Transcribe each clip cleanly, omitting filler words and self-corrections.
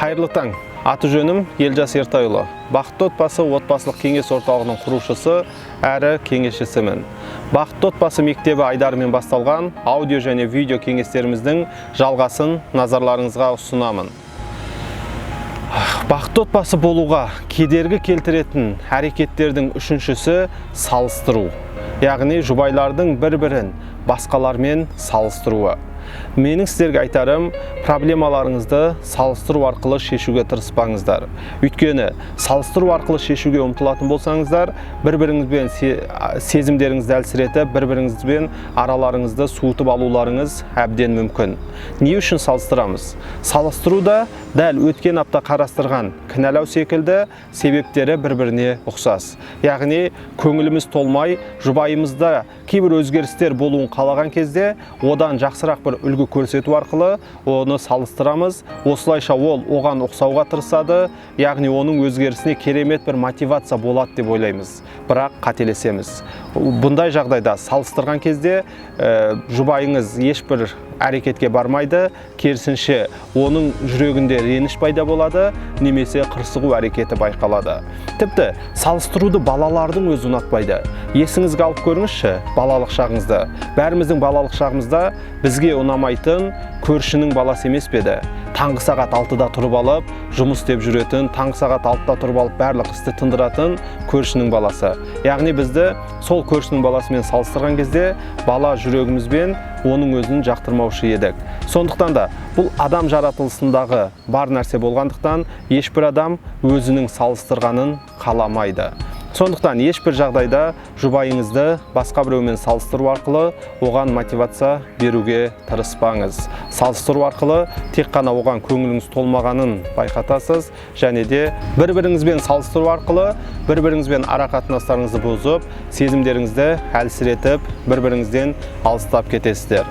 Қайырлы таң! Аты жөнім Елжас Ертайұлы. «Бақытты отбасы» отбасылық кеңес орталығының құрушысы әрі кеңесшісімін. «Бақытты отбасы мектебі» айдарымен басталған аудио және видео кеңестеріміздің жалғасын назарларыңызға ұсынамын. Бақытты отбасы болуға кедергі келтіретін әрекеттердің үшіншісі – салыстыру, яғни жұбайлардың бір-бірін басқалармен салыстыруы. Менің сіздерге айтарым: проблемаларыңызды салыстыру арқылы шешуге тырыспаңыздар. Өйткені салыстыру арқылы шешуге ұмтылатын болсаңыздар, бір біріңізбен сезімдеріңізді әлсіретіп, бір біріңізбен араларыңызды суытып алуларыңыз әбден мүмкін. Не үшін салыстырамыз? Салыстыру да дәл өткен апта қарастырған кінәлау секілді, себептері бір біріне ұқсас. Яғни көңіліміз толмай, жұбайымызда кейбір өзгерістер болуын қалаған кезде, одан жақсырақ бір үлгі көрсету арқылы оны салыстырамыз. Осылайша ол оған ұқсауға тырысады, яғни оның өзгерісіне керемет бір мотивация болады деп ойлаймыз. Бірақ қателесеміз. Бұндай жағдайда, салыстырған кезде, жұбайыңыз ешбір әрекетке бармайды, керісінше, оның жүрегінде реніш пайда болады немесе қырсығу әрекеті байқалады. Тіпті салыстыруды балалардың өзі ұнатпайды. Есіңізге алып көріңізші балалық шағыңызды. Бәріміздің балалық шағымызда бізге ұнамайтын көршінің баласы емес пе еді? Таңғы сағат 6-да тұрып алып жұмыс істеп жүретін, таңғы сағат 6-да тұрып алып барлық істі тындыратын көршінің баласы. Яғни бізді сол көршінің баласымен салыстырған кезде, бала жүрегімізбен оның өзін жақтырмаушы едік. Сондықтан да бұл адам жаратылысындағы бар нәрсе болғандықтан, ешбір адам өзінің салыстырғанын қаламайды. Сондықтан ешбір жағдайда жұбайыңызды басқа біреумен салыстыру арқылы оған мотивация беруге тырыспаңыз. Салыстыру арқылы тек қана оған көңіліңіз толмағанын байқатасыз және де бір біріңізбен салыстыру арқылы бір біріңізбен ара қатынастарыңызды бұзып, сезімдеріңізді әлсіретіп, бір біріңізден алыстап кетесіздер.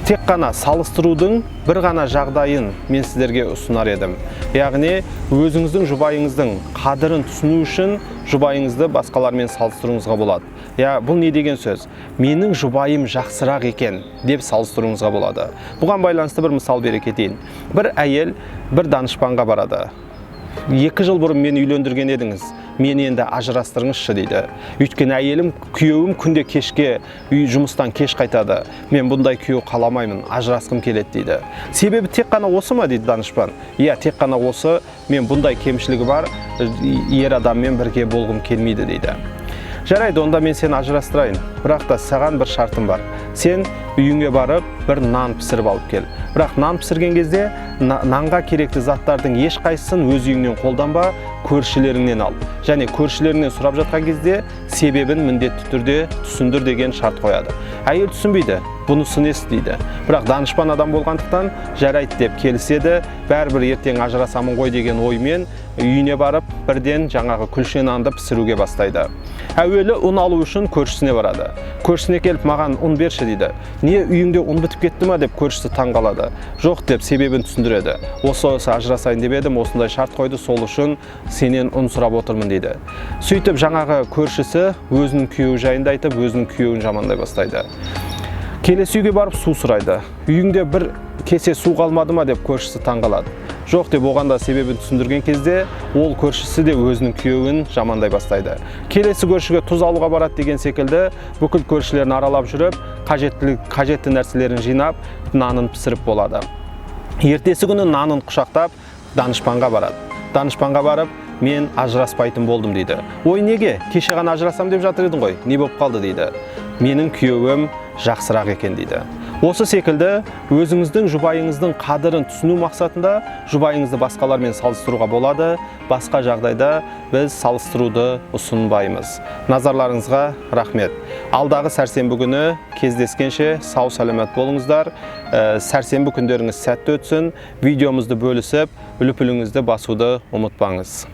Тек қана салыстырудың бір ғана жағдайын мен сіздерге ұсынар едім. Яғни өзіңіздің жұбайыңыздың қадірін түсіну үшін жұбайыңызды басқалармен салыстыруыңызға болады. Я, бұл не деген сөз? Менің жұбайым жақсырақ екен деп салыстыруыңызға болады. Бұған байланысты бір мысал бере кетейін. Бір әйел бір данышпанға барады. «2 жыл бұрын мені үйлендірген едіңіз, мені енді ажырастырыңызшы», – дейді. «Өйткені әйелім, күйеуім күнде кешке үй жұмыстан кеш қайтады. Мен бұндай күйеу қаламаймын, ажырасқым келеді», – дейді. «Себебі тек қана осы ма?» – дейді данышпан. «Иә, тек қана осы. Мен бұндай кемшілігі бар ер адаммен бірге болғым келмейді», – дейді. «Жарайды, онда мен сені ажырастырайын, бірақ та саған бір шартым бар. Сен үйіңе барып бір нан пісіріп алып кел. Бірақ нан пісірген кезде нанға керекті заттардың ешқайсысын өз үйіңнен қолданба, көршілеріңнен ал. Және көршілеріңнен сұрап жатқан кезде себебін міндетті түрде түсіндір», – деген шарт қояды. Әйел түсінбейді, «Бұнысы несі?» – дейді. Бірақ данышпан адам болғандықтан, «Жарайды» деп келіседі. Бәрібір ертең ажырасамын ғой деген оймен үйіне барып, бірден жаңағы күлше нанды пісіруге бастайды. Әуелі ұн алу үшін көршісіне барады. Көршісіне келіп, «Маған ұн берші», – дейді. «Не, үйіңде ұн бітіп кетті ма?» – деп көршісі таң қалады. «Жоқ», – деп себебін түсіндіреді. «Осы осы ажырасайын деп едім, осындай шарт қойды, сол үшін сенен ұн сұрап отырмын», – дейді. Сөйтіп жаңағы көршісі өзінің күйеуі жайында айтып, өзінің күйеуін жамандай бастайды. Келесі үйге барып су сұрайды. «Үйіңде бір кесе су қалмады ма?» – деп көршісі таң қалады. «Жоқ», – деп оған да себебін түсіндірген кезде, ол көршісі де өзінің күйеуін жамандай бастайды. Келесі көршіге тұз алуға барады деген секілді, бүкіл көршілерін аралап жүріп, қажетті нәрселерін жинап, нанын пісіріп болады. Ертесі күні нанын құшақтап данышпанға барады. Данышпанға барып, «Мен ажыраспайтын болдым», – дейді. «Ой, неге? Кеше ғана ажырасам деп жатыр едің ғой, не болып қалды?» – дейді. «Менің күйеуім жақсырақ екен», – дейді. Осы секілді өзіңіздің жұбайыңыздың қадірін түсіну мақсатында жұбайыңызды басқалармен салыстыруға болады. Басқа жағдайда біз салыстыруды ұсынбаймыз. Назарларыңызға рахмет! Алдағы сәрсенбі күні кездескенше сау саламат болыңыздар. Сәрсенбі күндеріңіз сәтті өтсін! Видеомызды бөлісіп, үлпіліңізді басуды ұмытпаңыз.